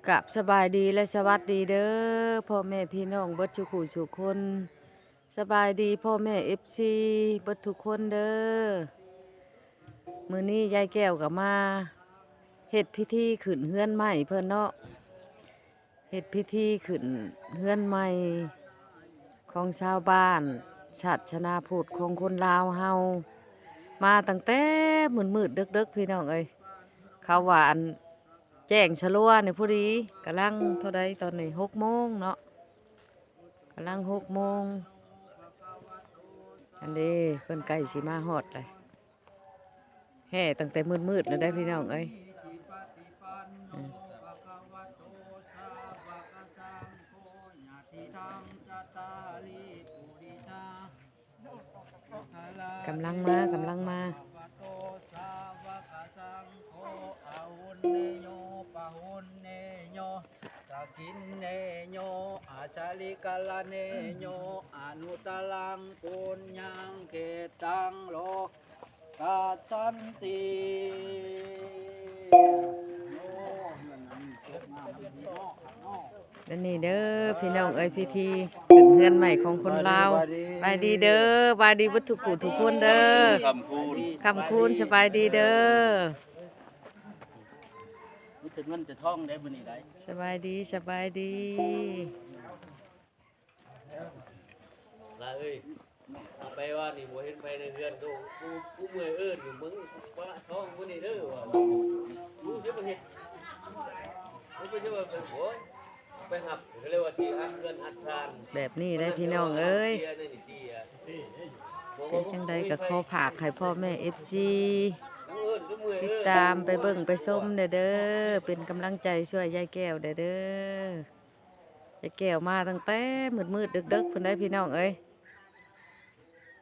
ກາບສະບາຍດີ ແລະ ສະຫວັດດີເດີ ພໍ່ແມ່ພີ່ນ້ອງເບິດສູ່ຜູ້ສູ່ຄົນ. ສະບາຍດີພໍ່ແມ່ເອັຟຊີເບິດທຸກຄົນເດີ. ມື້ນີ້ຍາຍແກ້ວກໍມາເຮັດພິທີຂຶ້ນເຮືອນໃໝ່ເພິ່ນເນາະ. ເຮັດພິທີຂຶ້ນເຮືອນໃໝ່ຂອງຊາວບ້ານ ສາສະໜາພຸດຂອງຄົນລາວເຮົາ ມາຕັ້ງແຕ່ມືດໆເດິກໆ ພີ່ນ້ອງເອີຍ. ເຂົາວ່າອັນ ແຈ້ງສະລັວນີ້ພໍດີ ກຳລັງເທົ່າໃດຕອນນີ້ ຫົກໂມງເນາະ ກຳລັງຫົກໂມງ. ອັນເດ້ ເພິ່ນໃກ້ຊິມາຮອດແລ້ວ. ແຫ່ຕັ້ງແຕ່ມືດໆແລ້ວເດ້ ພີ່ນ້ອງເອີຍ. ອືມ ກຳລັງມາ ກຳລັງມາ. ອາຫົນເນໂຍ ປະຫົນເນໂຍ ທັກຂິນເນໂຍ ອາຊາລິກາລະເນໂຍ ອະນຸດຕະລັງ ປຸນຍັງ ເຂດຕັງ ໂລກັດສັນຕິ. ແລະນີ້ເດີ ພີ່ນ້ອງເອີຍ ພິທີຂຶ້ນເຮືອນໃໝ່ຂອງຄົນລາວ. ສະບາຍດີເດີ ສະບາຍດີເບິດທຸກຜູ້ທຸກຄົນເດີ. ຄຳຄູນ ຄຳຄູນ ສະບາຍດີເດີ. ມີແຕ່ເງິນແຕ່ທອງໄດ໋ມື້ນີ້ໄດ໋. ສະບາຍດີ ສະບາຍດີ. ຫຼ້າເອີຍ ເອົາໄປວ່ານີ້ບໍ່ເຫັນໃຜໃນເຮືອນໂດ ກູ ກູເມື່ອຍເອີ້ນຢູ່ ມຶງປະທ້ອງມື້ນີ້ເດີວ່າ ກູຊິບໍ່ເຮັດ ບໍ່ເປັນຫຍັງວ່າ ໂອ້ຍ ໄປຮັບ ກໍເລີຍວ່າຊິອັດເຮືອນອັດຊານ ແບບນີ້ໄດ໋ ພີ່ນ້ອງເອີຍ. ເປັນຈັ່ງໃດກໍຂໍຝາກໃຫ້ພໍ່ແມ່ເອັຟຊີຕິດຕາມໄປເບິ່ງໄປຊົມແດ່ເດີ ເປັນກຳລັງໃຈຊ່ວຍຍາຍແກ້ວແດ່ເດີ. ຍາຍແກ້ວມາຕັ້ງແຕ່ມືດໆເດິກໆພຸ້ນໄດ໋ ພີ່ນ້ອງເອີຍ.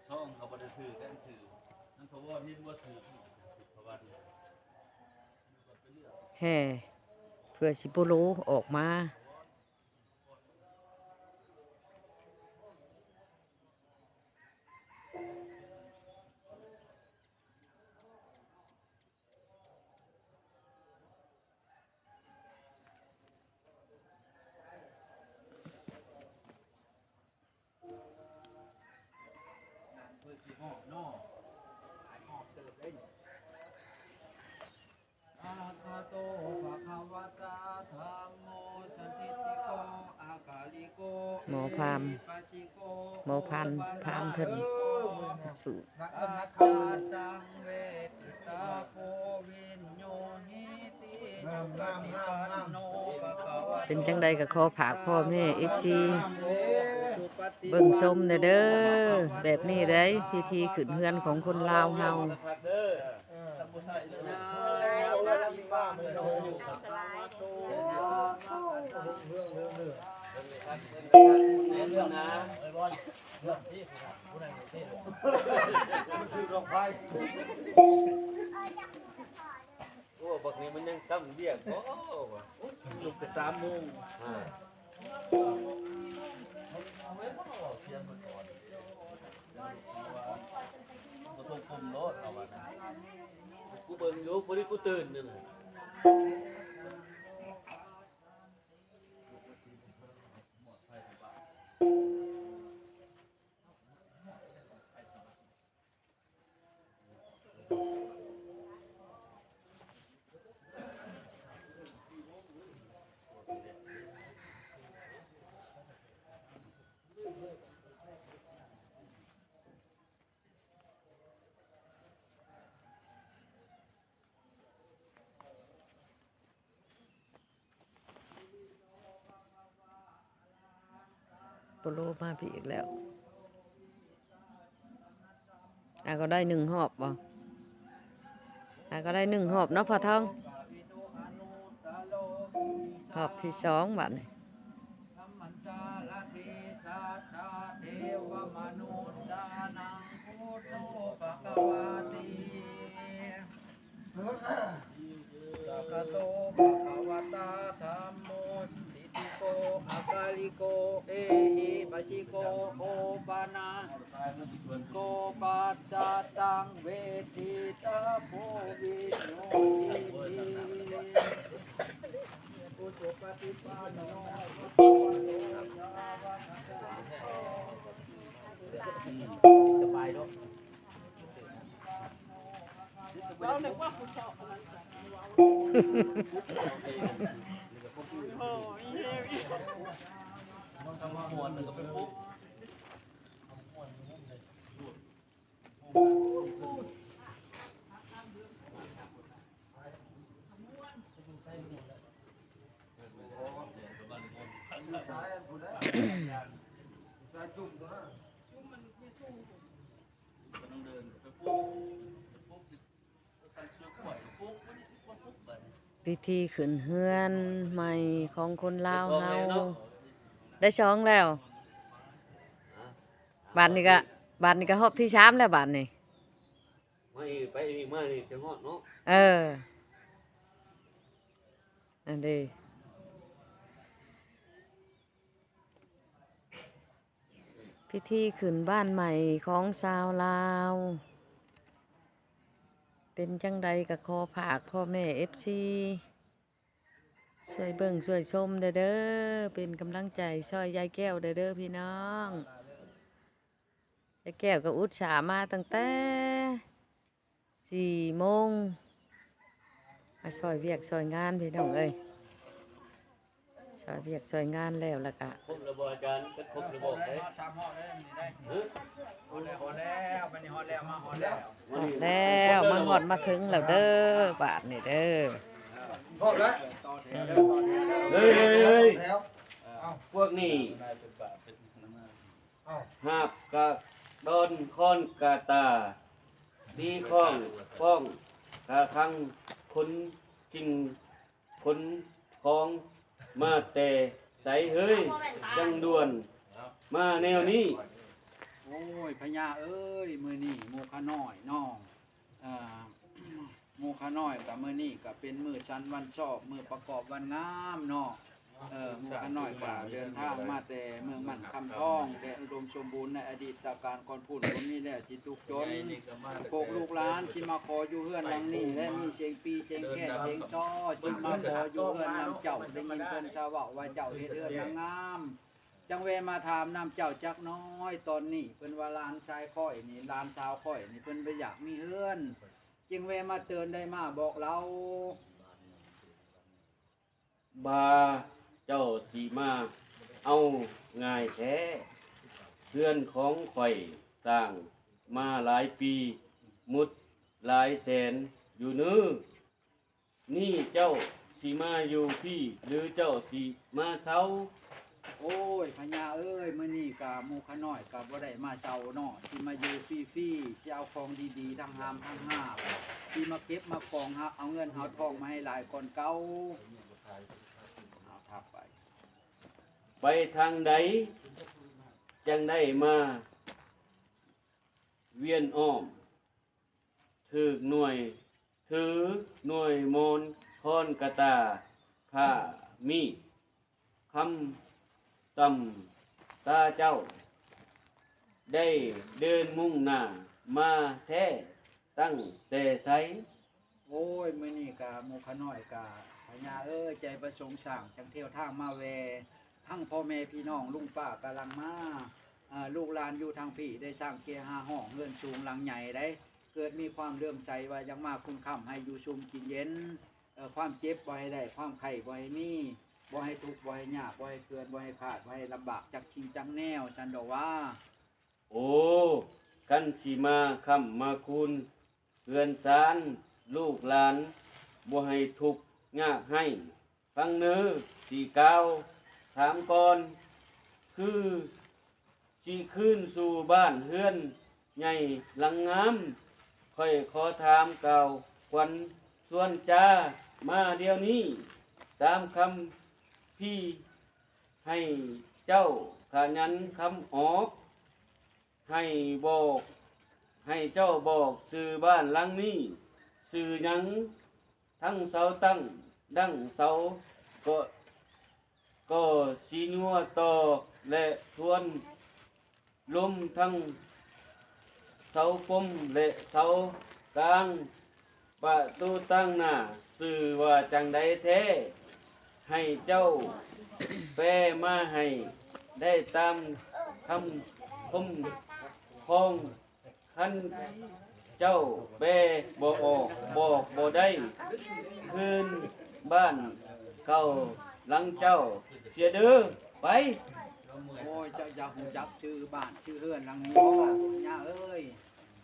ຊ່ອງເຂົາບໍ່ໄດ້ຖືກ ແຕ່ງຊື່ ມັນສະວອນເຫັນບໍ່ຖືກ ເຂົາວ່າ ແຫ່ເພື່ອຊິໂປໂລອອກມາ. ເພິ່ນຊິຮອດເນາະ ຫຼາຍຮອບເຕີບເດ້. ອະລະຫະໂຕ ພະຄະວະຕາ ທຳໂມ ສັນທິດຖິໂກ ອາກາລິໂກ ໝໍພາມ ເອຫິປັດຊິໂກ ໝໍພາມ ພາມເພິ່ນ ເອີ ສູ້ ປັດຈະຕັງ ເວທິຕາໂພ ວິນໂຍຫິຕິ ສຸປະຕິປັນໂນ ພະຄະວະໂຕ ເປັນຈັ່ງໃດກໍຂໍຝາກພໍ່ແມ່ເອັຟຊີເບິ່ງຊົມແດ່ເດີ ແບບນີ້ໄດ໋ ພິທີຂຶ້ນເຮືອນຂອງຄົນລາວເຮົາ. ໂອ້ ບັກນີ້ມັນຍັງຊ້ຳວຽກບໍ່ວະ ລຸກແຕ່ສາມໂມງ ອາ ບໍ່ຕ້ອງກົ້ມໂລດ ເອົາວ່າ ກູເບິ່ງຢູ່ ພໍດີກູຕື່ນນີ້ນະ. ໂປໂລມາພີ້ອີກແລ້ວ. ອາ ກໍໄດ້ໜຶ່ງຮອບບໍ່? ອາ ກໍໄດ້ໜຶ່ງຮອບເນາະ ພໍ່ທອງ. ຮອບທີສອງບາດນີ້. ທຳມັນຈາລະເທສະດາ ເທວະມະນຸດສານັງ ພຸດໂທ ພະຄະວາຕິ. ສະກະໂຕ ພະຄະວະຕາ ທຳໂມ ສັນທິຕິໂກ ອາກາລິໂກ ເອຫິປັດຊິໂກ ໂອປະນະ ໂກ ປັດຈະຕັງ ເວທິຕາໂພ ວິນໂຍຫິຕິ ສຸ ສະບາຍເນາະ. ພິທີຂຶ້ນເຮືອນໃໝ່ຂອງຄົນລາວເຮົາ ໄດ້ສອງແລ້ວ. ບາດນີ້ກະ ບາດນີ້ກະຮອບທີສາມແລ້ວບາດນີ້. ມາອີກ ໄປອີກ ມານີ້ຈະຮອດເນາະ. ເອີ ອັນເດ້ ພິທີຂຶ້ນບ້ານໃໝ່ຂອງຊາວລາວ ເປັນຈັ່ງໃດກະຂໍຝາກພໍ່ແມ່ເອັຟຊີ ຊ່ວຍເບິ່ງຊ່ວຍຊົມແດ່ເດີ ເປັນກຳລັງໃຈຊ່ອຍຍາຍແກ້ວແດ່ເດີພີ່ນ້ອງ. ຍາຍແກ້ວກໍອຸດສາມາຕັ້ງແຕ່ສີ່ໂມງ ມາຊ່ອຍວຽກຊ່ອຍງານພີ່ນ້ອງເອີຍ. ຊ່ອຍວຽກຊ່ອຍງານແລ້ວ ແລ້ວກະ ຄົບແລ້ວບໍ່ອາຈານ? ເປັນຄົບແລ້ວບໍ່? ຮອດແລ້ວ ຮອດແລ້ວ ມື້ນີ້ໄດ້ ຮະ? ຮອດແລ້ວ ຮອດແລ້ວ ບັດນີ້ຮອດແລ້ວ ມາຮອດແລ້ວ ຮອດແລ້ວ ມາຮອດມາເຖິງແລ້ວເດີ ບາດນີ້ເດີ ຮອດແລ້ວ ຕໍ່ແຖວເດີ ຕໍ່ແຖວເດີ ເຮີ້ຍ ເຮີ້ຍ ເຮີ້ຍ ເອົາ ພວກນີ້ ເອົາ ຫາບກະດອນຄ້ອນກະຕ່າ ຕີຄ້ອງປ້ອງກະຄັງ ຂົນສິ່ງຂົນຂອງມາແຕ່ໃສເຮີ້ຍ ຈັ່ງດ່ວນມາແນວນີ້? ໂອ້ຍ ພະຍາເອີຍ ມື້ນີ້ໝູ່ຂ້ານ້ອຍນ້ອງ ເອີ ໝູ່ຂ້ານ້ອຍກະມື້ນີ້ກະເປັນມື້ສັນວັນຊອບ ມື້ປະກອບວັນງາມເນາະ. ເອີ ໝູ່ຂ້ານ້ອຍກະເດີນທາງມາແຕ່ເມືອງໝັ້ນຄຳທອງ ແດນອຸດົມສົມບູນໃນອະດີດຕະການກ່ອນພຸ້ນ ບໍ່ມີແລ້ວຊິທຸກຈົນ. ພວກລູກຫຼານຊິມາຂໍຢູ່ເຮືອນຫຼັງນີ້ ແລະມີສຽງປີສຽງແຄນສຽງຊໍ ຊິມາຂໍຢູ່ເຮືອນນຳເຈົ້າ ໄດ້ຍິນເພິ່ນຊາເວົ້າວ່າເຈົ້າເຮັດເຮືອນງາມໆ ຈັ່ງແວ່ມາຖາມນຳເຈົ້າຈັກໜ້ອຍ. ຕອນນີ້ເພິ່ນວ່າຫຼານຊາຍຂ້ອຍນີ້ ຫຼານສາວຂ້ອຍນີ້ ເພິ່ນບໍ່ຢາກມີເຮືອນ ຈຶ່ງແວ່ມາເຕືອນ ໄດ້ມາບອກເລົ່າ. ບາ ເຈົ້າຊິມາເອົາງ່າຍແທ້ ເຮືອນຂອງຂ້ອຍສ້າງມາຫຼາຍປີ ໝົດຫຼາຍແສນຢູ່ເນີ. ນີ້ເຈົ້າຊິມາຢູ່ພີ້ ຫຼືເຈົ້າຊິມາເຊົ່າ? ໂອ້ຍ ພະຍາເອີຍ ມື້ນີ້ກະໝູ່ຂ້ານ້ອຍກະບໍ່ໄດ້ມາເຊົ່າເນາະ ຊິມາຢູ່ຟຣີໆ ຊິເອົາຂອງດີໆ ທັງຫາມທັງຫາບ ຊິມາເກັບມາກອງ ຫາເອົາເງິນເອົາທອງມາໃຫ້ຫຼາຍກ່ອນເກົ່າ. ເອົາ ຖັດໄປ ໄປທາງໃດຈັ່ງໄດ້ມາວຽນອ້ອມ ຖືກໜ່ວຍ ຖືໜ່ວຍມອນຄ້ອນກະຕ່າ ພ້າມີດ ຄຳຕຳຕາເຈົ້າ ໄດ້ເດີນມຸ່ງໜ້າມາແທ້ຕັ້ງແຕ່ໃສ? ໂອ້ຍ ມື້ນີ້ກະໝູ່ຂ້ານ້ອຍກະ ພະຍາເອີຍ ໃຈປະສົງສ້າງ ຈັ່ງທຽວທາງມາແວ່ ທັງພໍ່ແມ່ພີ່ນ້ອງລຸງປ້າກຳລັງມາ ເອີ ລູກຫຼານຢູ່ທາງພີ້ ໄດ້ສ້າງເກຫາຫ້ອງເຮືອນສູງຫຼັງໃຫຍ່ໃດ ເກີດມີຄວາມເຫຼື້ອມໃສວ່າຢາກມາຄຸນຄ້ຳໃຫ້ຢູ່ຊຸ່ມກິນເຢັນ ເອີ ຄວາມເຈັບບໍ່ໃຫ້ໄດ້ ຄວາມໄຂ້ບໍ່ໃຫ້ມີ ບໍ່ໃຫ້ທຸກບໍ່ໃຫ້ຍາກ ບໍ່ໃຫ້ເຄື່ອນບໍ່ໃຫ້ຂາດ ບໍ່ໃຫ້ລຳບາກຈັກສິ່ງຈັກແນວ ຊັ້ນດອກຫວາ. ໂອ້ ຄັນຊິມາຄ້ຳມາຄູນເຮືອນຊານ ລູກຫຼານບໍ່ໃຫ້ທຸກຍາກໄຮ້ ຟັງເນີ ຊິກ່າວຖາມກ່ອນ ຄືຊິຄືນສູ່ບ້ານເຮືອນໃຫຍ່ຫຼັງງາມ ຂ້ອຍຂໍຖາມກ່າວຂວັນຊວນຈາມາດຽວນີ້ ຕາມຄຳພີໃຫ້ເຈົ້າຂະຫຍັນຄຳອອກ ໃຫ້ບອກ ໃຫ້ເຈົ້າບອກຊື່ບ້ານຫຼັງນີ້ຊື່ຫຍັງ? ທັງເສົາຕັ້ງ ດັ້ງເສົາ ກໍ ກໍຊິຍົວຕໍ່ ແລະ ທວນລົມ ທັງເສົາປົມ ແລະ ເສົາກາງ ປະຕູຕາງໜ້າ ຊື່ວ່າຈັ່ງໃດແທ້? ໃຫ້ເຈົ້າແປມາໃຫ້ໄດ້ຕາມຄຳຄຸ້ມຄອງ. ຄັນເຈົ້າແປບໍ່ອອກ ບອກບໍ່ໄດ້ ຄືນບ້ານເກົ່າຫຼັງເຈົ້າເສຍເດີ ໄປ. ໂອ້ຍ ເຈົ້າຢາກຮູ້ຈັກຊື່ບ້ານຊື່ເຮືອນຫຼັງນີ້ບໍ່ ຍາເອີຍ?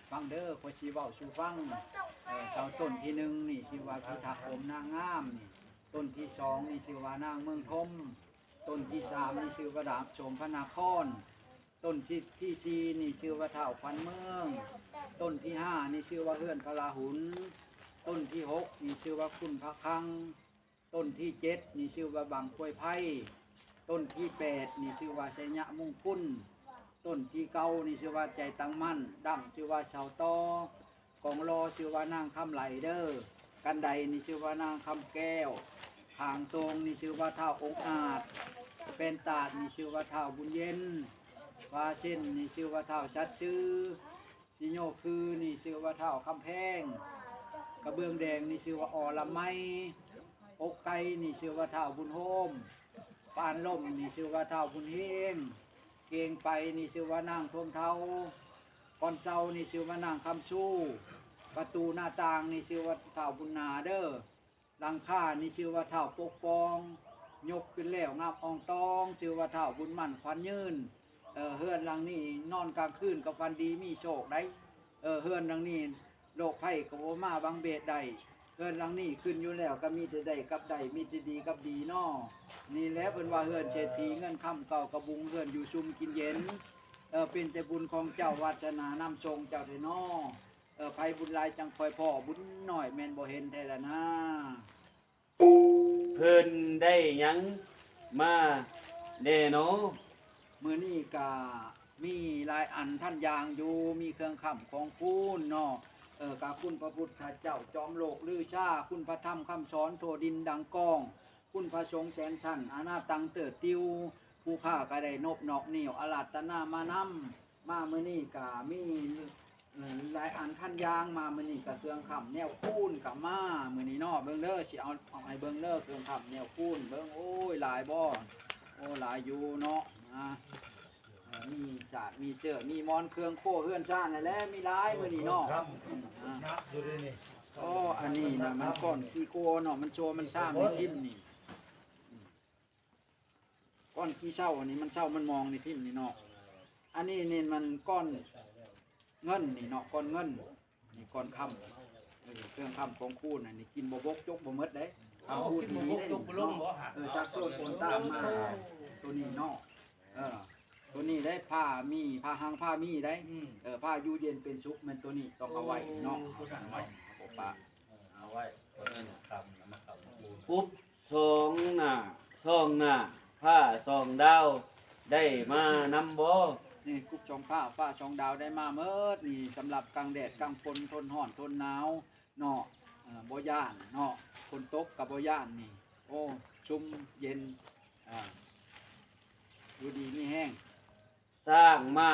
ຟັງເດີ ຂ້ອຍຊິເວົ້າສູ່ຟັງ. ເອີ ເສົາຕົ້ນທີໜຶ່ງນີ້ຊື່ວ່າພິທັກ ອົມນາງງາມນີ້, ຕົ້ນທີສອງນີ້ຊື່ວ່ານາງເມືອງທົມ, ຕົ້ນທີສາມນີ້ຊື່ວ່າດາບສົມພະນະຄອນ, ຕົ້ນທີ ທີສີ່ນີ້ຊື່ວ່າທ້າວຂວັນເມືອງ, ຕົ້ນທີຫ້ານີ້ຊື່ວ່າເຮືອນພະລາຫຸນ, ຕົ້ນທີຫົກນີ້ຊື່ວ່າຄຸນພະຄັງ, ຕົ້ນທີເຈັດນີ້ຊື່ວ່າບັ້ງກວຍໄພ, ຕົ້ນທີແປດນີ້ຊື່ວ່າໄຊຍະມຸງຄຸນ, ຕົ້ນທີເກົ້ານີ້ຊື່ວ່າໃຈຕັ້ງໝັ້ນ, ດຳຊື່ວ່າເສົາຕໍ, ກອງລໍຊື່ວ່ານາງຄຳໄຫຼເດີ, ກັນໄດນີ້ຊື່ວ່ານາງຄຳແກ້ວ, ຄາງໂຕງນີ້ຊື່ວ່າທ້າວອົງອາດ, ແປ້ນຕາດນີ້ຊື່ວ່າທ້າວບຸນເຢັນ, ວາເຊັນນີ້ຊື່ວ່າທ້າວສັດຊື່, ຊິໂຍຄືນີ້ຊື່ວ່າທ້າວຄຳແພງ, ກະເບື້ອງແດງນີ້ຊື່ວ່າອໍລຳໄມ, ອົກໄກ່ນີ້ຊື່ວ່າທ້າວບຸນໂຮມ, ປານລົມນີ້ຊື່ວ່າທ້າວບຸນເຮງ, ເກງໄປນີ້ຊື່ວ່ານາງທົ່ງເທົາ, ກ່ອນເຊົານີ້ຊື່ວ່ານາງຄຳຊູ, ປະຕູໜ້າຕ່າງນີ້ຊື່ວ່າທ້າວບຸນນາເດີ, ຫຼັງຄານີ້ຊື່ວ່າທ້າວປົກປ້ອງ, ຍົກຂຶ້ນແລ້ວງາມອ່ອງຕອງ ຊື່ວ່າທ້າວບຸນໝັ້ນຂວັນຍືນ. ເອີ ເຮືອນຫຼັງນີ້ນອນກາງຄືນກໍຝັນດີມີໂຊກໄດ໋. ເອີ ເຮືອນຫຼັງນີ້ໂລກໄພກໍບໍ່ມາບັງເບດໄດ້. ເຮືອນຫຼັງນີ້ຂຶ້ນຢູ່ແລ້ວກໍມີແຕ່ໄດ້ກັບໄດ້ ມີແຕ່ດີກັບດີເນາະ. ນີ້ແຫຼະເພິ່ນວ່າເຮືອນເສດຖີເງິນຄຳເກົ່າກະບຸງ ເຮືອນຢູ່ຊຸ່ມກິນເຢັນ. ເອີ ເປັນແຕ່ບຸນຂອງເຈົ້າ ວາດສະໜານຳສົ່ງເຈົ້າແທ້ເນາະ. ເອີ ໃຜບຸນຫຼາຍຈັ່ງຄ່ອຍພໍ້ ບຸນໜ້ອຍແມ່ນບໍ່ເຫັນແທ້ລະນາ. ເພິ່ນໄດ້ຫຍັງມາແດ່ນໍ? ມື້ນີ້ກະມີຫຼາຍອັນທັນຢ່າງຢູ່ ມີເຄື່ອງຄຳຂອງຄູນເນາະ. ເອີ ກະຄຸນພະພຸດທະເຈົ້າຈອມໂລກລືຊາ, ຄຸນພະທຳຄຳສອນທົ່ວດິນດັງກ້ອງ, ຄຸນພະສົງແສນຊັ້ນອານາຕັງເຕີດຕິວ, ຜູ້ຂ້າກະໄດ້ນົບນອບໜິ້ວອາລາດຕະນາມານຳ. ມາມື້ນີ້ກະມີ ເອີ ຫຼາຍອັນທັນຢ່າງ ມາມື້ນີ້ກະເຄື່ອງຄຳແນວຄູນກະມາມື້ນີ້ເນາະ. ເບິ່ງເດີ ຊິເອົາ ເອົາໃຫ້ເບິ່ງເດີ ເຄື່ອງຄຳແນວຄູນ ເບິ່ງ ໂອ້ຍ ຫຼາຍບໍ່? ໂອ້ ຫຼາຍຢູ່ເນາະ. ອ່າ ເອີ ມີສາດ ມີເສື້ອ ມີໝອນ ເຄື່ອງຄົວເຮືອນຊານນັ້ນແຫຼະ ມີຫຼາຍມື້ນີ້ເນາະ. ອ່າ ໂອ້ ອັນນີ້ນະ ມັນກ້ອນຂີ້ກົວເນາະ ມັນໂຊມັນຊາມໃຫ້ຖິ້ມນີ້. ກ້ອນຂີ້ເຊົາອັນນີ້ ມັນເຊົາມັນມອງນີ້ຖິ້ມນີ້ເນາະ. ອັນນີ້ນີ້ມັນກ້ອນເງິນນີ້ເນາະ ກ້ອນເງິນນີ້ ກ້ອນຄຳ. ເອີ ເຄື່ອງຄຳຂອງຄູນອັນນີ້ ກິນບໍ່ບົກຈົກບໍ່ໝົດເດ້. ຄຳຄູນດີເດ້ເນາະ. ເອີ ຊັກໂຊນໂອນຕາມມາ ໂຕນີ້ເນາະ. ເອີ ໂຕນີ້ໄດ້ ຜ້າມີ ຜ້າຫັງຜ້າມີໄດ້. ເອີ ຜ້າຢູ່ເຢັນເປັນສຸກ ແມ່ນໂຕນີ້ຕ້ອງເອົາໄວ້ເນາະ ເອົາໄວ້ ເອົາປະ ເອົາໄວ້ ເອີ ຄຳນະ ມາຄຳຄູນ ປຸບ ສອງໜ້າ ສອງໜ້າ ຜ້າສອງດາວ ໄດ້ມານຳບໍ່? ນີ້ ກຸບສອງຟ້າ ຟ້າສອງດາວໄດ້ມາໝົດນີ້ ສຳລັບກາງແດດກາງຝົນ ທົນຮ້ອນທົນໜາວເນາະ. ເອີ ບໍ່ຢ້ານເນາະ ຝົນຕົກກໍບໍ່ຢ້ານນີ້. ໂອ້ ຊຸ່ມເຢັນ ອ່າ ຢູ່ດີມີແຮງ. ຊ້າງມ້າ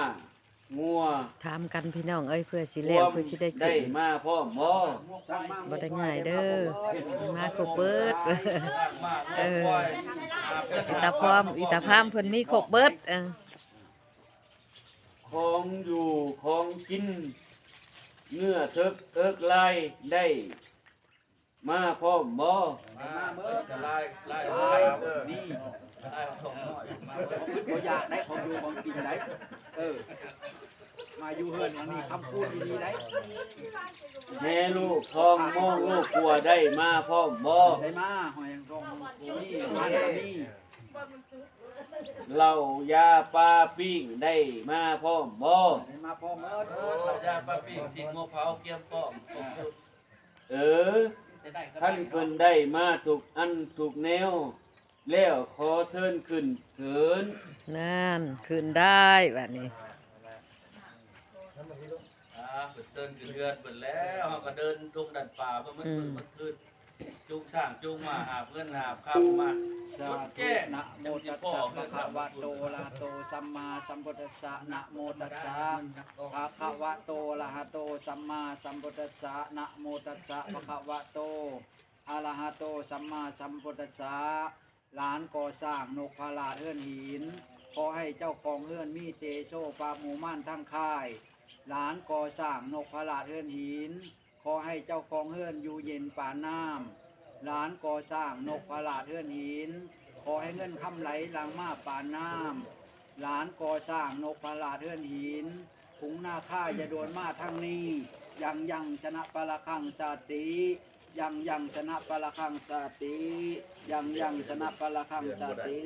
ງົວ ຖາມກັນພີ່ນ້ອງເອີຍ ເພື່ອຊິແລ້ວ ເພື່ອຊິໄດ້ຂຶ້ນ ໄດ້ມາພ້ອມບໍ່? ບໍ່ໄດ້ງ່າຍເດີ ມາຄົບເບິດ. ເອີ ອີຕາພ້ອມ ອີຕາພ້ອມເພິ່ນມີຄົບເບິດ. ເອີ ຂອງຢູ່ຂອງກິນ ເນື້ອເຖິກເອິກລາຍ ໄດ້ ມາພ້ອມບໍ່? ມາເບິດ ຫຼາຍ ຫຼາຍ ຫຼາຍ ມີ ຫຼາຍ ເອີ ບໍ່ອຶດບໍ່ຢາກໄດ້ ຂອງຢູ່ຂອງກິນໄດ້. ເອີ ມາຢູ່ເຮືອນຫຼັງນີ້ ຄຳຄູນດີໆໄດ້. ແຮ່ລູກທອງມອງລູກກົວ ໄດ້ມາພ້ອມບໍ່? ໄດ້ມາ ຫອຍທອງ ມີ ມາແລ້ວ ມີ. ເຫຼົ້າຢາປາປີ້ງ ໄດ້ມາພ້ອມບໍ່? ໄດ້ມາພ້ອມເບິດ ເອີ ເຫຼົ້າຢາປາປີ້ງ ຊີ້ນງົວເຜົາ ກຽມພ້ອມ ເອີ ຄັນເພິ່ນໄດ້ມາທຸກອັນທຸກແນວແລ້ວ ຂໍເຊີນຂຶ້ນເທີ້ນ. ນັ້ນ ຂຶ້ນໄດ້ບາດນີ້. ອ່າ ເພິ່ນເຊີນຂຶ້ນເຮືອນເພິ່ນແລ້ວ ເຮົາກໍເດີນດົງດັນປ່າມາໝົດມື້ໝົດຄືນ. ຈູງຊ້າງຈູງມ້າ ຫາບເງິນຫາບຄຳມາ ສາທຸ ຈົນແຈ້ງ ນະໂມຕັດສະ ພະຄະວະໂຕ ອະລະຫະໂຕ ສຳມາສຳພຸດທັດສະ ນະໂມຕັດສະ ພະຄະວະໂຕ ອະລະຫະໂຕ ສຳມາສຳພຸດທັດສະ ນະໂມຕັດສະ ພະຄະວະໂຕ ອະລະຫະໂຕ ສຳມາສຳພຸດທັດສະ. ຫຼານກໍ່ສ້າງນົກພະລາດເຮືອນຫີນ ຂໍໃຫ້ເຈົ້າຂອງເຮືອນມີເຕໂຊປາບໝູ່ມານທັງຄ້າຍ. ຫຼານກໍ່ສ້າງນົກພະລາດເຮືອນຫີນ ຂໍໃຫ້ເຈົ້າຂອງເຮືອນຢູ່ເຢັນປານນ້ຳ. ຫຼານກໍ່ສ້າງນົກພະລາດເຮືອນຫີນ ຂໍໃຫ້ເງິນຄຳໄຫຼຫຼັ່ງມາປານນ້ຳ. ຫຼານກໍ່ສ້າງນົກພະລາດເຮືອນຫີນ ປຸງນາຄາຢ່າດ່ວນມາທາງນີ້. ຍັງຍັງຊະນະປະລະຄັງຊາຕິ ຍັງຍັງຊະນະປະລະຄັງຊາຕິ ຍັງຍັງຊະນະປະລະຄັງຊາຕິ.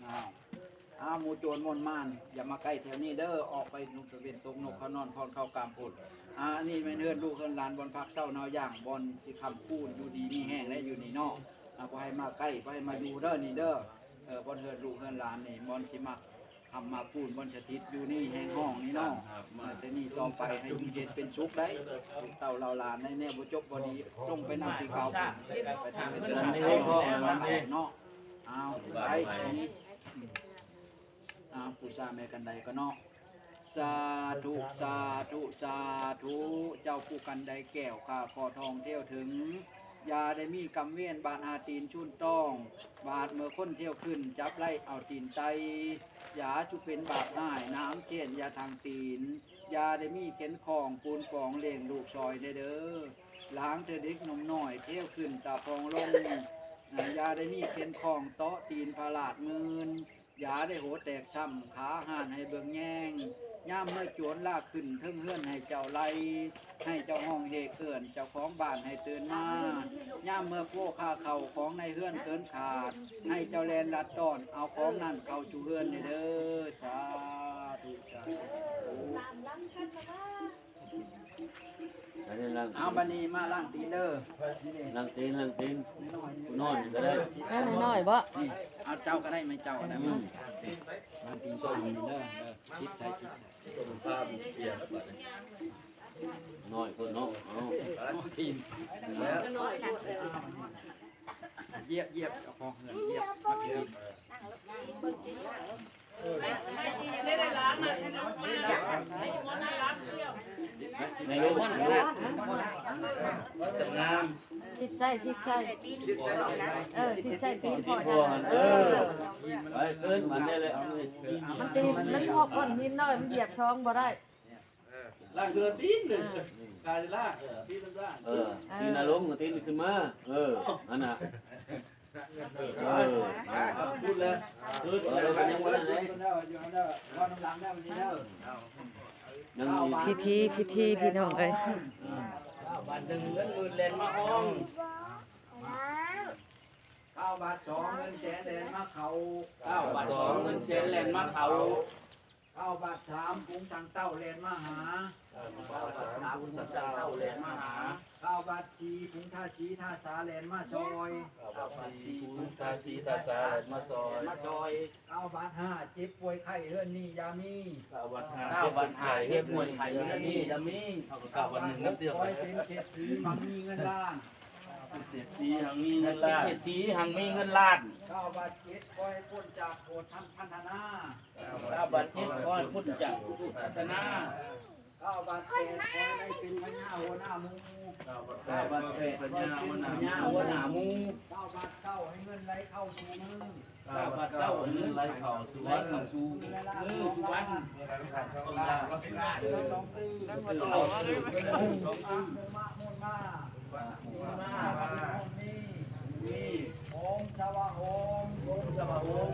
ອ້າວ ອ້າວ ໝູ່ໂຈນມົນມານ ຢ່າມາໃກ້ແຖວນີ້ເດີ ອອກໄປເວັນຕົກນົກເຂົານອນຄອນເຂົາກາມພຸ້ນ. ອາ ອັນນີ້ແມ່ນເຮືອນລູກເຮືອນຫຼານ ບ່ອນພັກເຊົານອນຢ່າງ ບ່ອນຊິຄ້ຳຄູນ ຢູ່ດີມີແຮງແລະຢູ່ນີ້ເນາະ. ອາ ບໍ່ໃຫ້ມາໃກ້ ບໍ່ໃຫ້ມາຢູ່ເດີ ນີ້ເດີ. ເອີ ບ່ອນເຮືອນລູກເຮືອນຫຼານນີ້ ບ່ອນຊິມາ ຄຳມາປູນບ່ອນສະຖິດຢູ່ນີ້ແຫ່ງຫ້ອງນີ້ເນາະ. ແຕ່ນີ້ຕໍ່ໄປໃຫ້ຢູ່ເຢັນເປັນສຸກໄດ້ ລູກເຕົ້າເຫຼົ່າຫຼານໃນແນວບໍ່ຈົບບໍ່ດີ ຈົ່ງໄປນຳທີ່ເກົ່າ ໄປທາງເດີນທາງເນາະ. ເອົາ ໄປນີ້ ເອົາ ປູຊາແມ່ກັນໄດກ່ອນເນາະ. ສາທຸ ສາທຸ ສາທຸ ເຈົ້າຜູ້ກັນໄດແກ້ວ ຂ້າຂໍທອງແຖວເຖິງ ຢ່າໄດ້ມີກຳເວນບາດຫາຕີນຊຸນຕ້ອງ ບາດເມື່ອຄົນແຖວຂຶ້ນຈັບໄລ່ເອົາຕີນໄຕ ຢ່າຈຸເປັນບາບຮ້າຍ ນ້ຳເຊນຢ່າທັງຕີນ ຢ່າໄດ້ມີເຂັນຂອງປູນກອງລ້ຽງລູກຊ່ອຍແດ່ເດີ ລາງເທື່ອເດັກໜຸ່ມນ້ອຍແຖວຂຶ້ນຕາພອງລົງ ຢ່າໄດ້ມີເຂັນຂອງເຕາະຕີນພະລາດມື່ນ ຢ່າໄດ້ໂຫແຕກຊ້ຳ ຂາຫ້ານໃຫ້ເບິ່ງແຍງ ຍາມເມື່ອຈວນລາກຂຶ້ນເທິງເຮືອນໃຫ້ເຈົ້າໄລ່ ໃຫ້ເຈົ້າຮ້ອງເຮກເອີ້ນເຈົ້າຂອງບ້ານໃຫ້ຕື່ນມາ ຍາມເມື່ອໂພຄາເຂົ້າຂອງໃນເຮືອນເກີນຂາດ ໃຫ້ເຈົ້າແລ່ນລັດຕ້ອນເອົາຂອງນັ້ນເຂົ້າສູ່ເຮືອນແດ່ເດີ. ສາທຸ ສາທຸ. ອັນນີ້ລ້າງ ເອົາ ບັດນີ້ມາລ້າງຕີນເດີ ລ້າງຕີນ ລ້າງຕີນ ຜູ້ນອນກໍໄດ້ ເອີ ນ້ອຍໆບໍ? ນີ້ ເອົາເຈົ້າກໍໄດ້ ແມ່ເຈົ້າກໍໄດ້ ອືມ ມາ ລ້າງຕີນຊ່ອຍນີ້ເດີ ເອີ ຊິດໃສ່ ຊິດໃສ່ ນ້ອຍໂພດເນາະ ເອົາ ຢຽບ ຢຽບ ເຈົ້າຂອງເຮືອນຢຽບ ໃນໂລກ ງາມ ຊິດໃສ່ ຊິດໃສ່ ເອີ ຊິດໃສ່ຕີນພໍ່ເຈົ້າ ເອີ ໄປ ເອີ້ນມັນໄດ້ແລ້ວ ມັນຕີນ ມັນຮອບກ້ອນຫີນນ້ອຍ ມັນຢຽບຊ່ອງບໍ່ໄດ້ ລ້າງເທື່ອຕີນ ອ່າ ກາຍລ້າງ ເອີ ຕີນລ້າງ ເອີ ຕີນນະລົງ ຕີນຂຶ້ນມາ ເອີ ອັນນ່ະ ເອີ ພຸດແລ້ວ ເອີ ເອີ ເອີ ພິທີ ພິທີ ພີ່ນ້ອງເອີຍ ບາດໜຶ່ງເງິນໝື່ນແລ່ນມາຫ້ອງ ເກົ້າບາດສອງເງິນແສນແລ່ນມາເຂົ້າ ເກົ້າບາດສອງເງິນແສນແລ່ນມາເຂົ້າ ເກົ້າບາດສາມຝູງຊ້າງເຕົ້າແລ່ນມາຫາ ເກົ້າບາດສາມຝູງຊ້າງເຕົ້າແລ່ນມາຫາ ເກົ້າບາດສີ່ຝູງທາສີທາສາແລ່ນມາຊ່ອຍ ເກົ້າບາດສີ່ຝູງທາສີທາສາແລ່ນມາຊ່ອຍ ມາຊ່ອຍ ເກົ້າບາດຫ້າເຈັບປ່ວຍໄຂ້ເຮືອນນີ້ຢ່າມີ ເກົ້າບາດຫ້າເຈັບປ່ວຍໄຂ້ເຮືອນນີ້ຢ່າມີ ເກົ້າບາດໜຶ່ງນຳເຈົ້າ ເປັນເສດຖີຮັ່ງມີເງິນລ້ານ ເປັນເສດຖີຮັ່ງມີເງິນລ້ານ ເປັນເສດຖີຮັ່ງມີເງິນລ້ານ ເກົ້າບາດເຈັດຂໍໃຫ້ພົ້ນຈາກໂທດທັນພັນທະນາ ເກົ້າບາດເຈັດຂໍໃຫ້ພົ້ນຈາກໂທດທັນພັນທະນາ ເກົ້າບາດແປດຂໍໃຫ້ໄດ້ເປັນພະຍາຫົວໜ້າໝູ່ ເກົ້າບາດແປດຂໍໃຫ້ເປັນພະຍາຫົວໜ້າໝູ່ ເກົ້າບາດເກົ້າໃຫ້ເງິນໄຫຼເຂົ້າສູ່ມື ເກົ້າບາດເກົ້າເງິນໄຫຼເຂົ້າສູ່ ໄຫຼເຂົ້າສູ່ມືສຸວັນ ເດືອນສອງຕື້ ເດືອນສອງຕື້ ໂຮມຊະວະໂຮມ ໂຮມຊະວະໂຮມ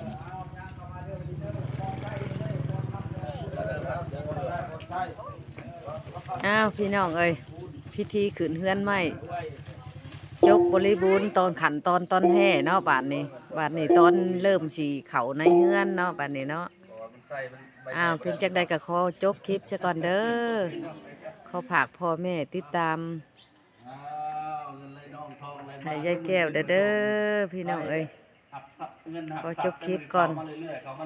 ອ້າວ ພີ່ນ້ອງເອີຍ ພິທີຂຶ້ນເຮືອນໃໝ່ ຈົບບໍລິບູນຕອນຂັ້ນຕອນຕອນແທ້ເນາະ ບາດນີ້ ບາດນີ້ຕອນເລີ່ມຊິເຂົ້າໃນເຮືອນເນາະ ບາດນີ້ເນາະ ອ້າວ ເປັນຈັ່ງໃດກໍຂໍຈົບຄລິບຊະກ່ອນເດີ ຂໍຝາກພໍ່ແມ່ຕິດຕາມໃຫ້ຍາຍແກ້ວເດີ ພີ່ນ້ອງເອີຍ ຂໍຈົບຄລິບກ່ອນ.